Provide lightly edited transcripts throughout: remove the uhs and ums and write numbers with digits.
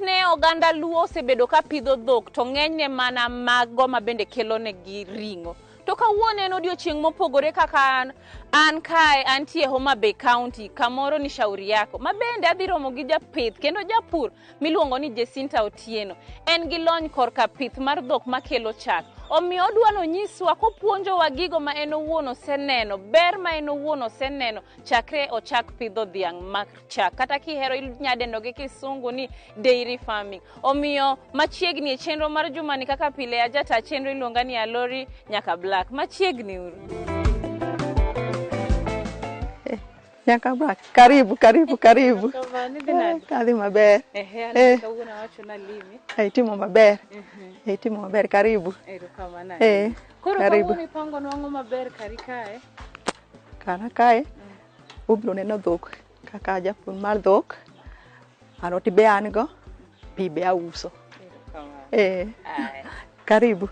Thothne oganda Luo osebedo ka pidho dhok to ng'enyne mana mago ma bende kelo negi ring'o. To kawuono en odiochieng' mopogore kaka an kae antie Homa Bay County, kamoro ni Shauri Yako. Ma bende adhi romo gi japith kendo japur miluongo ni Jacinta Otieno. En gi lony korka pith mar dhok makelo chak. Omiyo odwano nyiswa kopuonjowa gigo ma en owuon oseneno, ber ma en owuon oseneno chakre ochak pidho dhiang' mar chak. Kata kihero inyadendo gi kisungu ni dairy farming. Omiyo machiegni e chenro mar jumani kaka pile ajata chenro iluonga ni Alori nyaka Black. Machiegni uru. Nyaka Black. Karibu. Kadhi maber. Kawuono wacho na limi. Itimo maber. Itimo maber. Karibu. Erokamano. Koro kawuono ipango nwang'o maber kari kae. Kara kae. Ubro neno dhok kaka japur mar dhok. Alot be an go. Pi be auso. Karibu.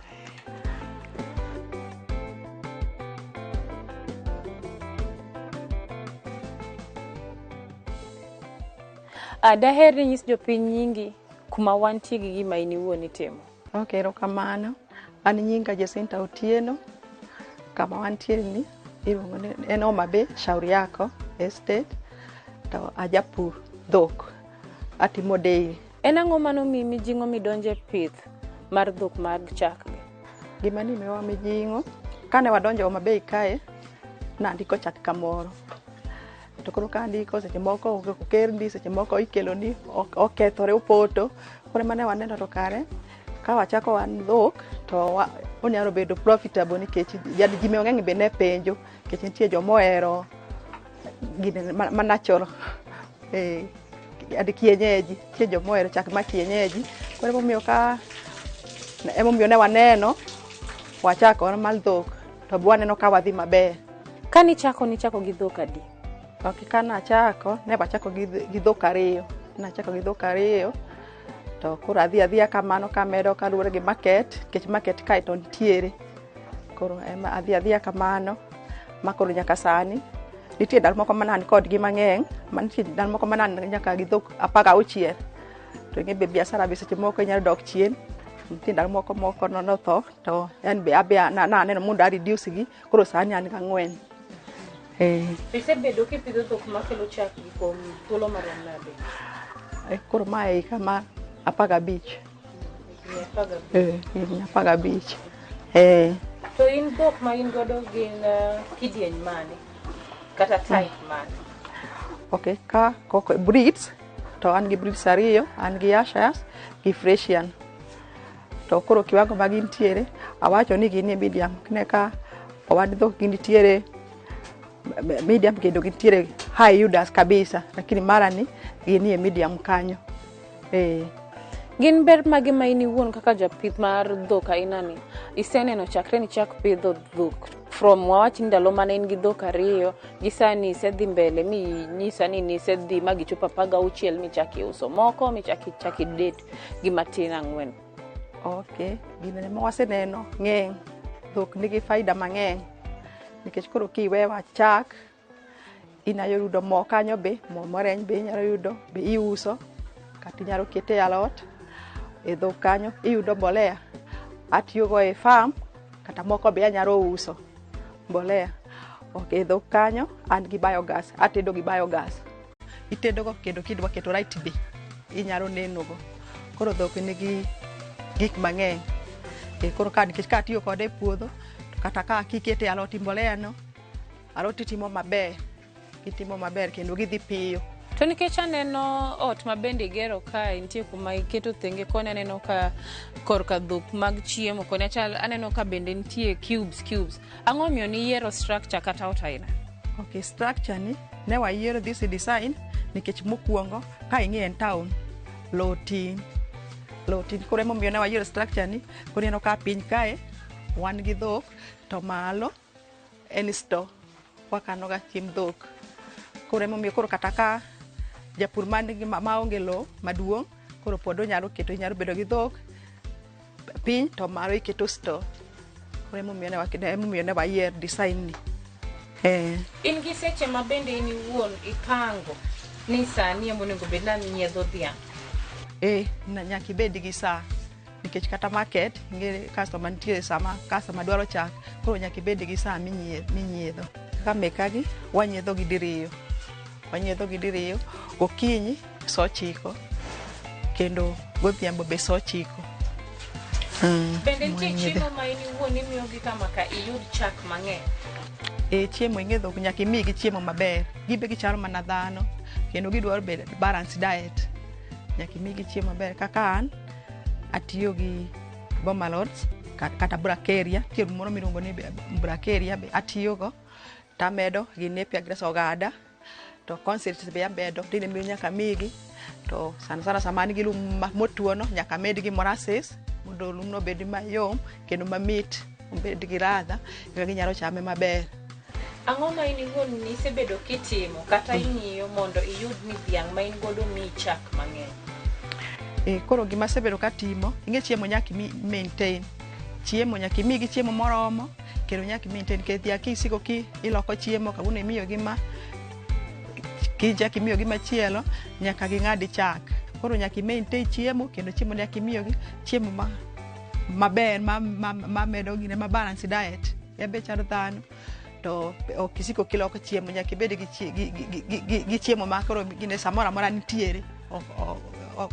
Daher ni nyis jopiny nyingi kuma wantie gi gima in iwuon itimo. Erokamano. An nyinga Jacinta Otieno. Kama wantie ni iluongo ni en Homa Bay Shauri Yako Estate. To ajapur dhok. Atimo dairy. En ang'o mano mijing'o midonje pith mar dhok mag chak? Gima ni mewa mijing'o. Kane wadonjo Homa Bay kae, nandiko chak kamoro. To koro kandiko seche moko okerndi, seche moko ikelo ni okethore opoto. Koro mane waneno to kare ka wachako wan dhok to onyalo bedo profitable nikech ji mang'eny be ne penjo nikech nitie joma ohero gine ma natural kienyeji, nitie joma ohero chak ma kienyeji. Koro emomiyo ne waneno wachako mar dhok to waneno ka wadhi maber. Nichako gi dhok adi? Kana achako, ne wachako gi dhok ariyo. Nachako gi dhok ariyo. To koro adhiya kamano kamedo kaluwore gi market, nikech market kae to nitiere. Koro adhiya kamano makoro nyaka sani. Nitie ndalo moko manani kodgi mang'eny, nitie ndalo moko manani nyaka gi dhok 16. To ing'e be biashara be seche moko inyalo dok chien. Nitie ndalo moko notho to en be naneno mondo a reduce gi, koro sani an gi 4. Isebedo kipidho dhok makelo chak gi kuom thuolo marom nade? Koro mae kama 15. 15. To in dhok ma in godo gin kidieny mane? Kata type mane? Ka breeds, to an gi breeds ariyo, an gi Ashers gi Fresian. To koro kiwango ma gintiere, awacho ni gin medium. Ne ka owad dhok gintiere medium kendo gintiere high yielders kabisa, lakini mara ni gin medium kanyo. Gin ber mage ma in iwuon kaka japith mar dhok aina ni iseneno chakre ni chak pidho dhok from wawachi ndalo mane in gi dhok ariyo gi sani isedhi mbele mi nyisa ni isedhi magi chopa 16 michaki uso moko michaki det gi matin 4? Gine ma waseneno ng'eny dhok nigi faida mang'eny nikech koro kiwewa chak inyalo yudo mo kanyo be mo mareny be inyalo yudo be iuso kata inyalo kete alot e dhok kanyo iyudo mbolea atiyogo e farm kata moko be anyalo uso mbolea. E dhok kanyo an gi biogas, atedo gi biogas. Itedogo kendo kidwa keto right be inyalo nenogo. Koro dhok nigi gik mang'eny. Koro nikech ka atiyo kode e puodho kata ka kikete alot mbolea no, alot timo maber. Gitimo maber kendo gidhi piyo. To nikech aneno ot ma bende igero kae nitie kuma iketo thenge kone aneno ka korka dhok mag chiemo kone aneno ka bende nitie cubes. Ang'o miyo ni yiero structure kata ot aina? Structure ni ne wayiero this design nikech mokwongo ka ing'e en town lotin. Koro emomiyo ne wayiero structure ni. Koro ineno ka piny kae wan gi dhok to malo en store wakano ga chiemb dhok. Koro emomiyo koro kata ka japur maonge lo maduong' koro pod onyalo bedo gi dhok piny to malo iketo store. Koro emomiyo ne wayier design ni. In gi seche ma bende in iwuon ipango ni sani monego bed ni nyiedho dhiang'? nyaka ibed gi saa nikech kata market ing'e customer nitie sama customer dwaro chak, koro nyaka ibed gi saa minyiedho. Kaka mekagi wanyiedho gi diriyo, gokinyi saa 9 kendo godhiambo be saa 9. Bende nitie chiemo ma in iwuon imiyogi kama ka iyud chak mang'eny? Chiemo ing'e dhok nyaka imigi chiemo maber, gibe gichalo mana dhano kendo gidwaro bedo balance diet, nyaka imigi chiemo maber. Kaka an atiyo gi Bomalods kata Bracharia, chiemo moro miluongo ni Bracharia be atiyogo, tamedo gi Napier grass ogada, to concentrate be amedo, tinde miyo nyaka migi, to sana sama an gi lum motuono nyaka med gi molasses mondo lumno bed mayom kendo mamit, obed gi ladha eka ginyalo chame maber. Ang'o ma in iwuon nisebedo kitimo kata ing'iyo mondo iyud ni dhiang' ma in godo miyi chak mang'eny? Koro gima asebedo katimo, ing'e chiemo nyaka maintain. Chiemo nyaka imigi chiemo moromo, kendo nyaka maintain. Nikech dhiang' kisiko iloko chiemo, kawuono imiyogi ma, kichak imiyogi machielo, nyaka ging'adi chak. Koro nyaka maintain chiemo, kendo chiemo nyaka imiyogi chiemo maber, mamedo gine ma balance diet. Yabe chalo dhano, to ok isiko kiloko chiemo, nyaka ibed gi chiemo ma koro gine samoro amora nitiere.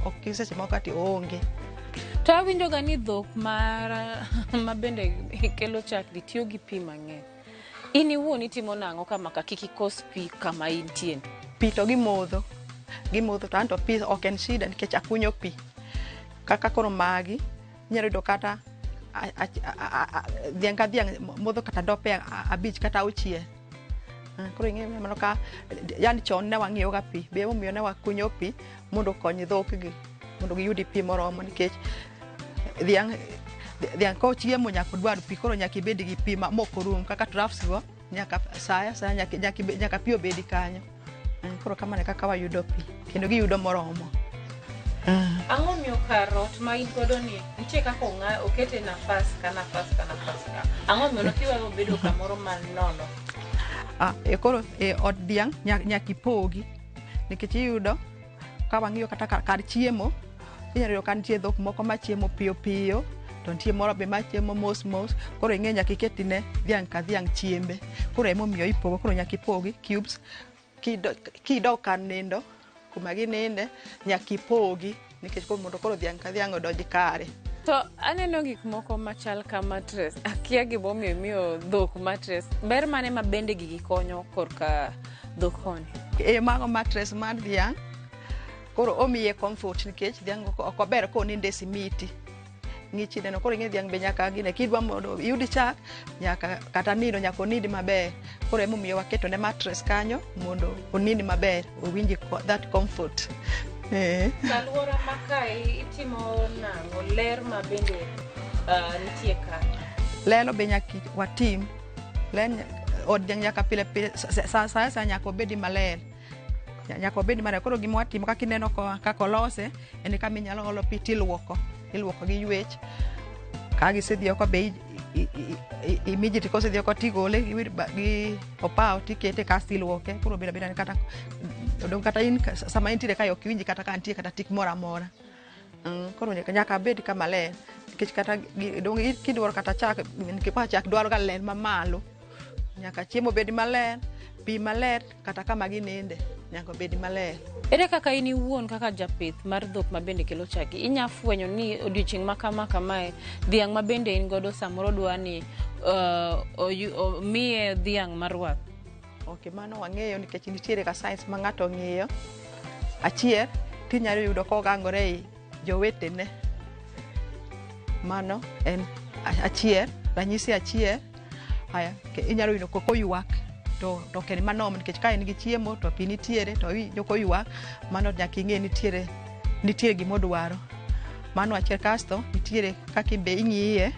Ok seche moko ati onge. To awinjoga ni dhok ma bende kelo chak gi tiyo gi pi mang'eny. In iwuon itimo nang'o kama ka kik ikos pi kama intie? Pi to gimodho to anto pi ok en shida nikech akunyo pi. Kaka koro magi, inyalo yudo kata dhiang' ka dhiang' modho kata ndope 5 kata 6. Koro ing'e mana ka yani chon ne wang'iyo ga pi, be omiyo ne wakunyo pi mondo kony dhok gi mondo giyudi pi moromo, nikech dhiang' ko chiemo nyaka dwar pi, koro nyaka ibed gi pi moko rum kaka troughs go, nyaka saya nyaka pi obedi kanyo. Koro kamano kaka wayudo pi kendo giyudo moromo. Ang'o miyo karot ma in godo ni nitie kaka okete nafas ka. Ang'o miyo nokiweyo obedo kamoro manono? Koro od dhiang' nyaka ipogi, nikech iyudo ka wang'iyo kata kar chiemo, inyalo yudo ka nitie dhok moko machiemo piyo piyo, to nitie moro be machiemo mos. Koro ing'e nyaka iketine dhiang' ka dhiang' chiembe. Koro emomiyo ipogo, koro nyaka ipogi cubes. Kidok kar nindo kuma gininde nyaka ipogi, nikech mondo koro dhiang' ka dhiang' odonj kare. To aneno gik moko machal ka mattress. Akia gimomiyo imiyo dhok mattress. Ber mane ma bende gigi konyo korka dhok koni? Mago mattress mar dhiang', koro omiye comfort nikech dhiang' ok ober koninde simiti. Ng'ich neno, koro ing'e dhiang' be nyaka gine kidwa mondo iyud chak, nyaka kata nindo nyaka onindi maber. Koro emomiyo waketo ne mattress kanyo mondo onindi maber, owinji that comfort. Alwora ma kae itimo nang'o, ler ma bende nitie ka? Lelo be nyaka watim. Od dhiang' nyaka pile sa nyaka obedi maler. Nyaka obedi maler. Koro gima watimo kaka ineno kaka olose, en kama inyalo olo pi tiluoko gi ywech. Ka gisedhi oko be immediately kosedhi oko tigole gi opawo tikete kasto iluoke. Koro bedo abeda kata odong' kata in sama intiere kae ok iwinji kata ka nitie kata tik moro amora. Koro nyaka bed kama ler, nikech kata dong' kidwaro kata chak, nikech chak dwaro ga ler mamalo. Nyaka chiemo bed maler, pi maler, kata kama gininde nyaka bed maler. Ere kaka in iwuon kaka japith mar dhok ma bende kelo chak, inya fwenyo ni odiochieng' ma kamae dhiang' ma bende in godo samoro dwa ni miye dhiang' marwath? Ok, mano wang'eyo nikech nitiere ka science ma ng'ato ng'iyo. Achiel, tinyalo yudo kogangore ei jowetene. Mano en achiel, ranyisi achiel. Haya, inyalo yudo kokoywak, to ok en manom nikech ka en gi chiemo to pi nitiere to koywak, mano nyaka ing'e nitiere gimodwaro. Mano achiel. Kasto nitiere kaka be ing'iye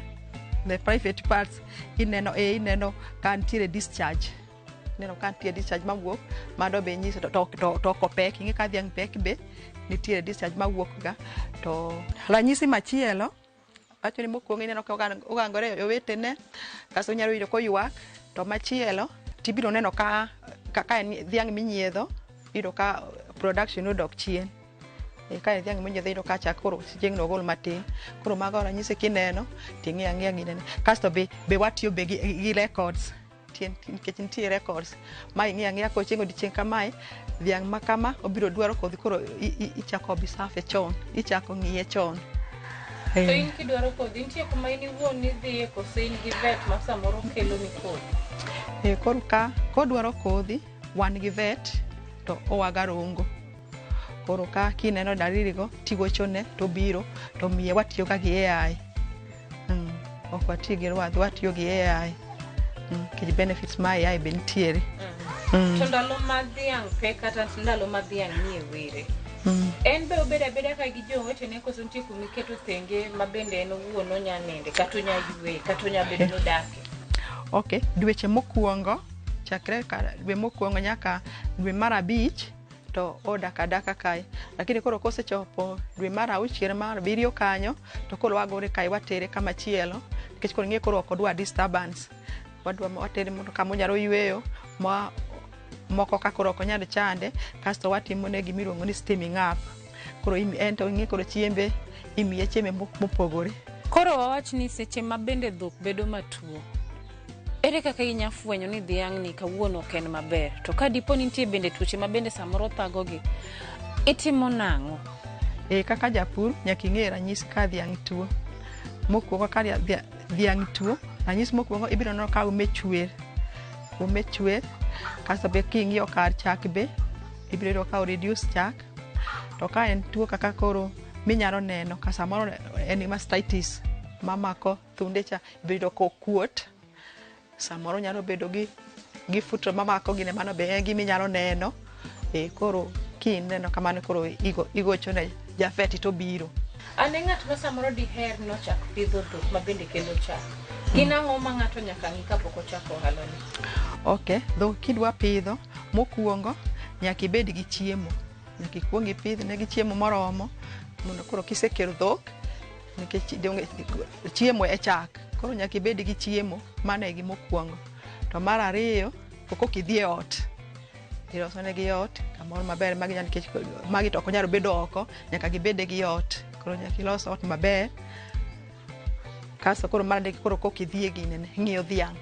the private parts, ineno ka nitiere discharge. Neno ka nitiere discharge mawuok, mano be nyiso to kopek, ing'e ka dhiang' pek be nitiere discharge mawuok ga. To ranyisi machielo, wacho ni mokwongo ineno ka ogangore owetene, kasto inyalo yudo koywak. To machielo, tibiro neno ka en dhiang' minyiedho, iyudo ka production odok chien. Ka dhiang' monjo dhindo kacha koro chieng' no gol matin. Koro mago ranyisi kineno ting'i ang'iya ginene. Kasto be watiyo be gi records. Nikech nitie records ma ing'i ang'iya ko chieng' odiochieng' kamae dhiang' ma kama obiro dwaro kodhi koro ichako bisafe chon. Ichako ng'iye chon. To in kidwaro kodhi nitie kuma in iwuon nidhiye kose in gi vet ma samoro kelo ni kodhi? Koro ka kodwaro kodhi wan gi vet to owaga rongo. Koro ka kineno dalili go tigochone to biro to miye watiyo ga gi AI. Ok watiyo gi rwadh, watiyo gi AI. Kich benefits ma AI be nitiere. To ndalo ma dhiang' pe kata ndalo ma dhiang' nie were. En be obeda ka gi jowetene koso nitie kuma iketo thenge ma bende en owuon onya ninde kata onya ywe kata onya bedo nodake. Okay, dweche mokwongo chakre dwe mokwongo nyaka dwe mar 5 to odak adaka kae. Lakini koro kosechopo dwe mar 6 mar 7 kanyo to koro wagore kae watere kama chielo nikech koro ng'e koro ok odwa disturbance. Wadwa watere mondo kama onyalo yweyo moko ka koro ok onyal chande kasto watimo ne gimiluongo ni steaming up. Koro en to ng'e koro chiembe imiye chiembe mopogore. Koro wawach ni seche ma bende dhok bedo matuo. Ere kaka inya fwenyo ni dhiang' ni kawuono ok en maber to ka dipo ni nitie bende tuoche ma bende samoro thagogi itimo nang'o? Kaka japur nyaka ing'e ranyisi ka dhiang' tuo. Mokwongo ka dhiang' tuo ranyisi mokwongo ibiro neno ka ume chwer kasto be king'iyo kar chak be ibiro yudo ka reduce chak. To ka en tuo kaka koro minyalo neno ka samoro en mastitis mamako thunde cha ibiro yudo ka okuot. Samoro nyalo bedo gi futo mamako gine mano be en giminyalo neno. Koro kineno kamano koro igochone jafeti to biro. Ane ng'at ma samoro diher nochak pidho dhok ma bende kelo chak. Gin ang'o ma ng'ato nyaka ng'i kapok ochako ohaloni? Okay, dhok kidwa pidho mokwongo nyaka ibed gi chiemo. Nyaka ikwong ipidh ne gi chiemo moromo mondo koro kisekelo dhok nikech chiemo e chak. Koro nyaka ibed gi chiemo mano e gimokwongo. To mar ariyo kok idhi e ot. Iloso ne gi ot kamoro maber magi to ok onyalo bedo oko nyaka gibede gi ot. Koro nyaka ilos ot maber. Kasto koro mar adek koro kok idhi e ginene ng'iyo dhiang'.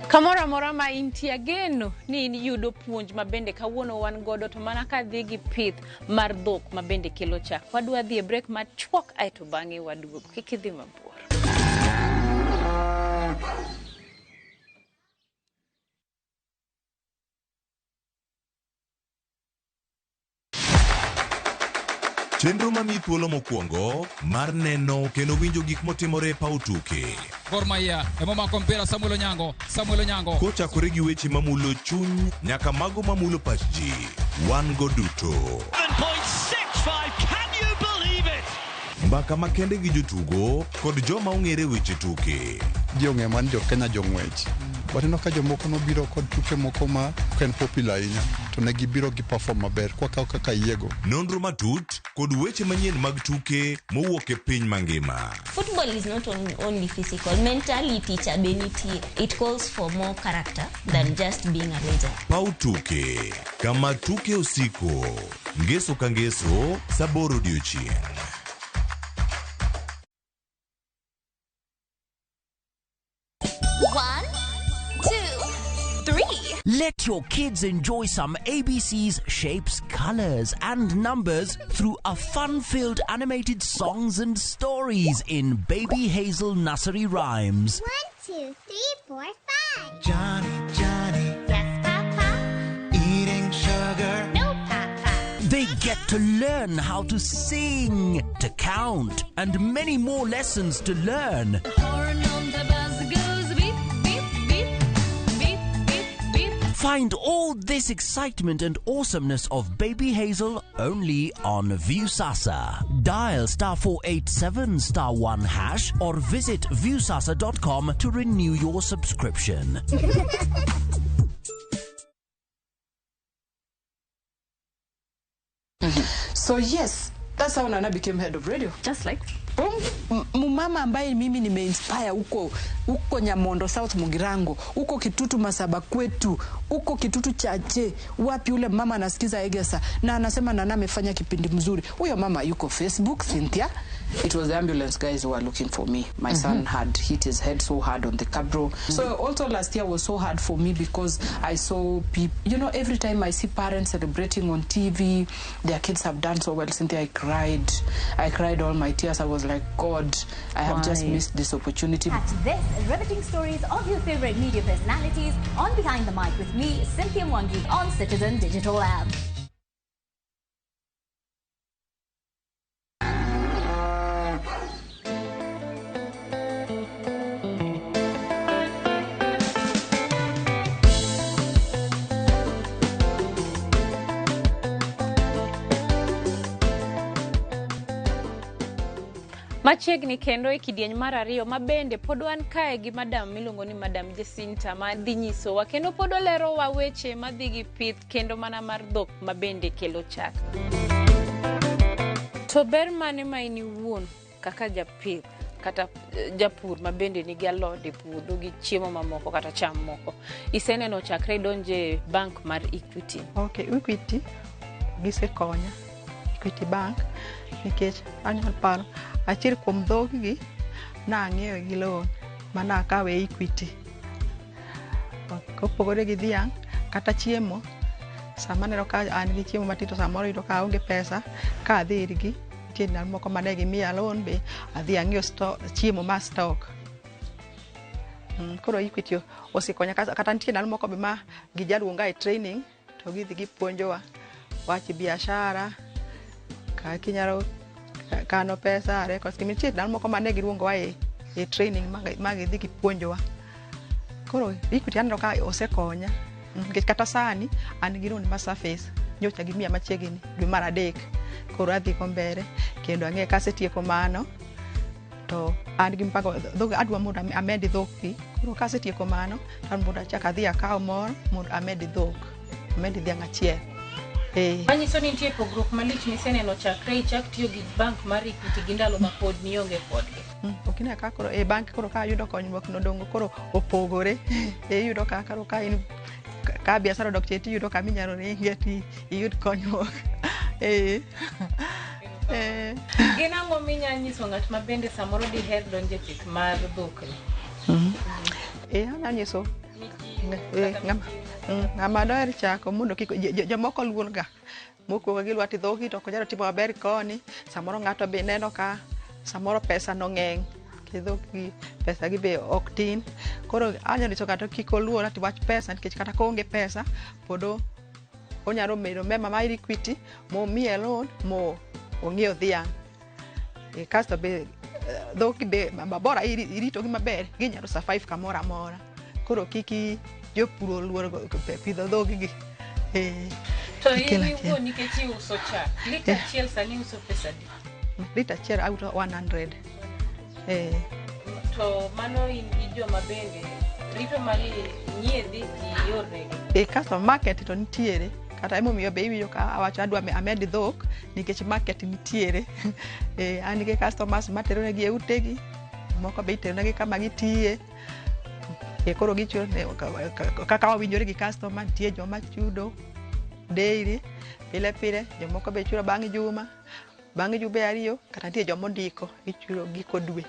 Kamoro amora ma intie ageno ni yudo puonj ma bende kawuono wan godo to mana ka dhi gi pith mar dhok ma bende kelo chak. Wadwa dhi e break machuok aeto bang'e waduogo. Kik idhi mabor. Chenro mami thuolo mokwongo mar neno kendo winjo gik motimore paw tuke. Gor Mahia emomako mpira Samuel Onyango. Kochakore gi weche mamulo chuny nyaka mago mamulo pach ji. Wan go duto. 7.65, can you believe it? Mbaka makende gi jotugo kod joma ong'ere weche tuke. Ji ong'e man jo Kenya jong'wech. Waneno ka jomoko nobiro kod tuke moko ma ken popular ahinya to ne gibiro gi perform maber kaka yiego. Nonro matut kod weche manyien mag tuke mowuok e piny mangima. Football is not only physical, mentally teacher benity. It calls for more character than just being a legend. Paw tuke kama tuke osiko ngeso ka ngeso saboro odiochieng'. Let your kids enjoy some ABC's shapes, colors, and numbers through a fun-filled animated songs and stories in Baby Hazel Nursery Rhymes. 1, 2, 3, 4, 5. Johnny. Yes, Papa. Eating sugar. No, Papa. They get to learn how to sing, to count, and many more lessons to learn. Horn on the bus goes beep, beep, beep, beep, beep, beep. Find all this excitement and awesomeness of Baby Hazel only on Viusasa. Dial *487 *1# or visit viusasa.com to renew your subscription. So yes, that's how Nana became head of radio. Just like? Oh Mumama ambaye mimi nimeinspire huko Nyamondo South Mugirango, huko Kitutu Masaba kwetu, huko Kitutu Chache, wapi ule mama anasikiza Egesa na anasema Nana amefanya kipindi mzuri. Huyo mama yuko Facebook, Cynthia. It was the ambulance guys who were looking for me. My son had hit his head so hard on the cabro. So also last year was so hard for me because I saw people, you know, every time I see parents celebrating on TV, their kids have done so well. Cynthia, I cried all my tears. I was like, God, I have just missed this opportunity. Catch this riveting stories of your favorite media personalities on Behind the Mic with me, Cynthia Mwangi, on Citizen Digital app. Machiegni kendo e kidieny mar ariyo mabende pod wan kae gi madam miluongo ni Madam Jacinta ma dhi nyisowa kendo pod olero wa weche madhi gi pith kendo mana mar dhok mabende kelo chak. To ber mane ma in iwuon kaka japith kata japur mabende nigi alode puodho gi chiemo mamoko kata cham moko iseneno chakre donje bank mar Equity? Okay, Equity gisekonya. Equity Bank nikech anyal paro achiel kuom dhog gi na ang'eyo gi loan mana kawe Equity. Kopogore gi dhiang' kata chiemo sama neno ka an gi chiemo matito samoro yudo ka onge pesa ka adhi irgi nitie ndalo moko mane gimiya loan be adhi ang'iewo chiemo ma stock. Koro Equity osikonya kata nitie ndalo moko be ma gijaluonga e training to gidhi gipuonjowa wach biashara ka kinyalo kano pesa records kimitie ndalo moko mane giluongowa e training ma gidhi gipuonjowa. Koro Equity aneno ka osekonya nikech kata sani an gi loan ma surface nyocha gimiya machiegni dwe mar adek. Koro adhi kombere kendo ang'e ka asetieko mano to an gi mpaka dhok adwa mondo amedi dhok gi. Koro ka asetieko mano to mondo achak adhi akaw moro mondo amedi dhok, amedi dhiang' achiel. Manyiso ni nitie pogruok malich miseneno chakre ichak tiyo gi bank mar Equity gi ndalo ma pod nionge kodgi. Okine ka koro bank koro ka yudo konyruok nodongo koro opogore. Yudo ka karo ka in ka biashara dok cheti yudo ka minyalo ringe ti iyud konyruok. Gin ang'o minyalo nyiso ng'at ma bende samoro diher donje pith mar dhok ni? Ananyiso ng'ama doher chako mondo kik jomoko luor ga mokuongo gilwati dhogi to konyalo timo maber koni samoro ng'ato be neno ka samoro pesa no ng'eny kidho gi pesa gi be ok tin. Koro anyalo nyiso ng'ato kik oluor ati wach pesa nikech kata koonge pesa podo onyalo medo member mar Equity mo miye loan mo ong'iew dhiang'. Kasto be dhogi be mabora irito gi maber ginyalo survive kamoro amora. Koro kiki jopur oluor pidho dhogi gi. To iwuon nikech iuso chak, lita achiel sani uso pesa di? Lita achiel auto 100. To mano in gi joma bende rito mari nyiedhi gi yoregi? Kasto market to nitiere kata emomiyo be iwinjo ka awacho adwa amedi dhok nikech market nitiere. An gi customers matero negi e utegi, moko be itero negi kama gitiye. Koro gichulo kaka wawinjore gi customer, nitie joma chudo daily pile pile, jomoko be chulo bang' juma, bang' jumbe ariyo kata nitie joma ondiko gichulo giko dwe.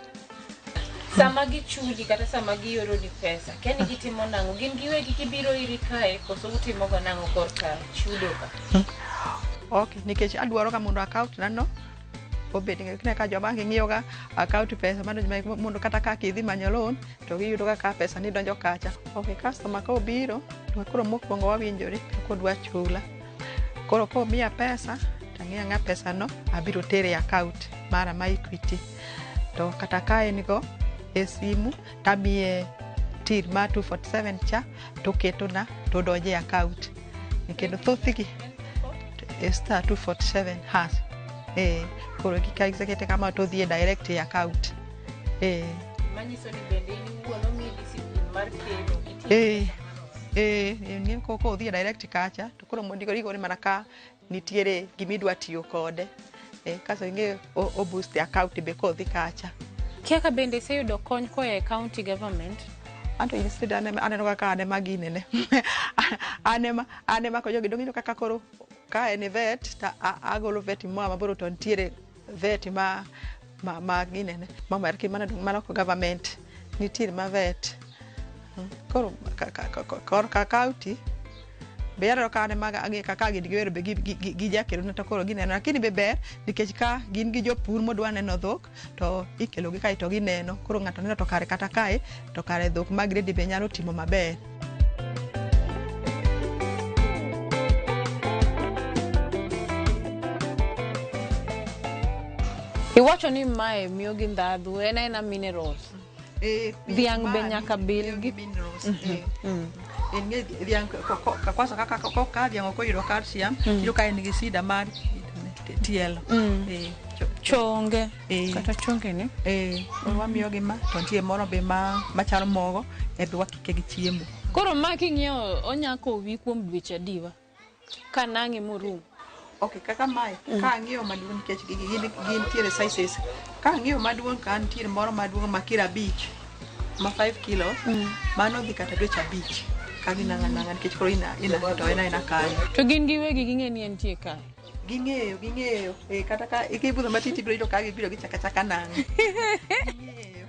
Sama gichuli kata sama gioro ni pesa keni gitimo nang'o? Gin giwegi kibiro iri kae koso utimo go nang'o korka chudo ka? Okay, nikech adwaro ka mondo account nano obed ka joma ng'iyo ga account pesa mondo kata ka kidhi manyo loan to giyudo ka pesa ni donjo kacha. Okay, customer ka obiro to koro mokwongo wawinjore kodwa chula. Koro ko miya pesa tang'e pesa no abiro tere account mara ma Equity. To kata ka en go e simu tamiye tir ma 247 cha to keto na to donje account. Nikendo thothigi star 247 has. Koro kika execute kama to dhie direct e account. Manyiso ni bende iwuono mi discipline mar keno iti? Ni koko dhie direct kacha to koro mondo igore mana ka nitiere gimidwa tiyo kode. kaso ing'e o boost account be kodhi kacha. Kaka bende iseyudo kony koa e county government? Anto instead aneno kaka anema ginene. Anema ko jogi dong'ino kaka koro ka en vet ta agolo vet moa maboro to ntiere vet ma ginene. Mama erki mana ko government nitiere ma vet. Koro ka county be yaro ka anema kaka giwero be gi jakelo na to koro gineno, lakini be ber nikech ka gin gi jopur modwa neno dhok to ikelo gi kae to gineno, koro ng'ato neno to kare kata kae to kare dhok mag gredi be nyalo timo maber. Iwacho ni mae miyo gi ndhadhu, en minerals. Dhiang' be nyaka bil gi minerals. Inge dhiang' kwanza ka dhiang' ok oyudo calcium, iyudo ka en gi sida mar tielo. Chonge kata chonge ni. Wamiyo gi ma to nitie moro be machalo mogo e be wakike gi chiemo. Koro ma king'iewo onyako wi kuom dweche adiwa ka nang'e morum. Okay, kaka mae ka ang'iewo maduong' nikech gin tiere sizes. Ka ang'iewo maduong' ka nitiere moro maduong' ma kilo 5 ma 5 kilo, mano dhi kata dweche 5 ka ginang'a nikech koro ina to ena kanyo. To gin giwegi ging'e ni entie kae. Ging'eyo kata ka ikibudho matiti biro yudo ka gibiro gichaka nang'o. Ging'eyo.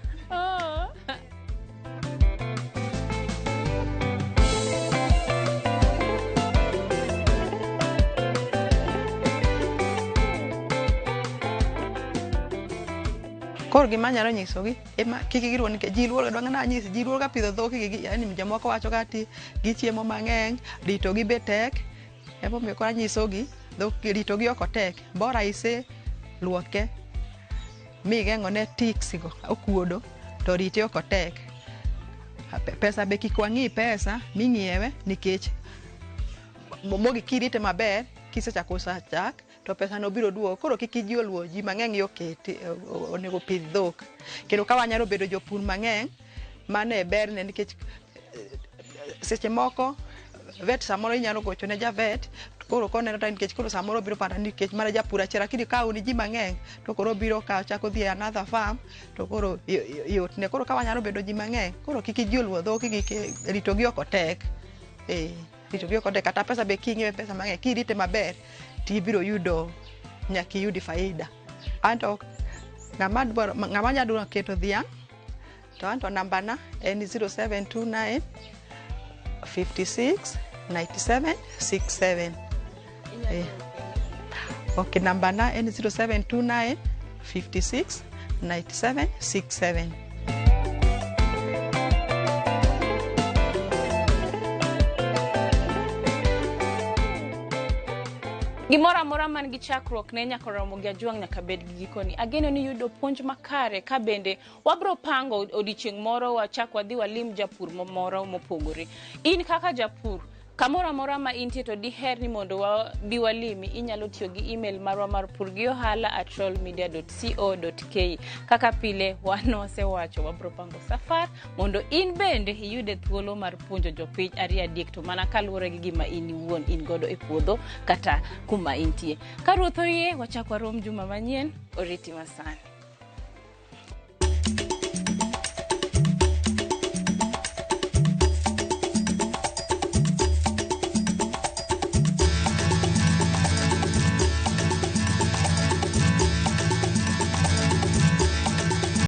Koro gima nyalo nyisogi ema kik giruo nikech ji luoro dwa ng'ana nyisi ji luoro ga pidho dhok gi yani jomoko wacho ga ti gichiemo mang'eny rito gi be tek. Emo miyo koro nyisogi dhok rito gi ok tek, bora ise luoke mi geng'o ne ticks go okuodo to rite ok tek. Pesa be kik wang'i pesa ming'iewe nikech mogi kirite maber kisechako usa chak to pesa no biro duogo, koro kik ji oluo ji mang'eny yo kete onego pidh dhok. Kendo ka wanyalo bedo jopur mang'eny mane berne nikech seche moko vet samoro inyalo gocho ne ja vet koro koneno ta nikech koro samoro biro panda nikech mana japur achiel, lakini ka un ji mang'eny to koro biro ka chako dhi another farm to koro yot ne. Koro ka wanyalo bedo ji mang'eny koro kik ji oluo dhok gi rito gi ok tek. Rito gi ok tek kata pesa be king'iewe pesa mang'eny kirite maber tibiro yudo nyaki yudi faida. Anto ng'ama nyadwa keto dhiang' to anto namba na en 0729 56 97 67. Okay, namba na en 0729 56 97 67. Gimora amora man gi chakruok ne nyaka romo gi ajwang' nyaka bed gi gikoni. Ageno ni yudo puonj makare ka bende wabro pango odiochieng' moro wachak wadhi walim japur moro mopogore. In kaka japur kamora amora ma intie to diher ni mondo bi walimi, inyalo tiyo gi email marwa mar purgiohala@royalmedia.co.ke. Kaka pile wanosewacho wabro pango safar mondo in bende iyude thuolo mar puonjo jopiny ari adiek to mana kaluwore gi gima in iwuon in godo e puodho kata kuma intie. Ka ruoth oyie wachak warom juma manyien, oriti masana.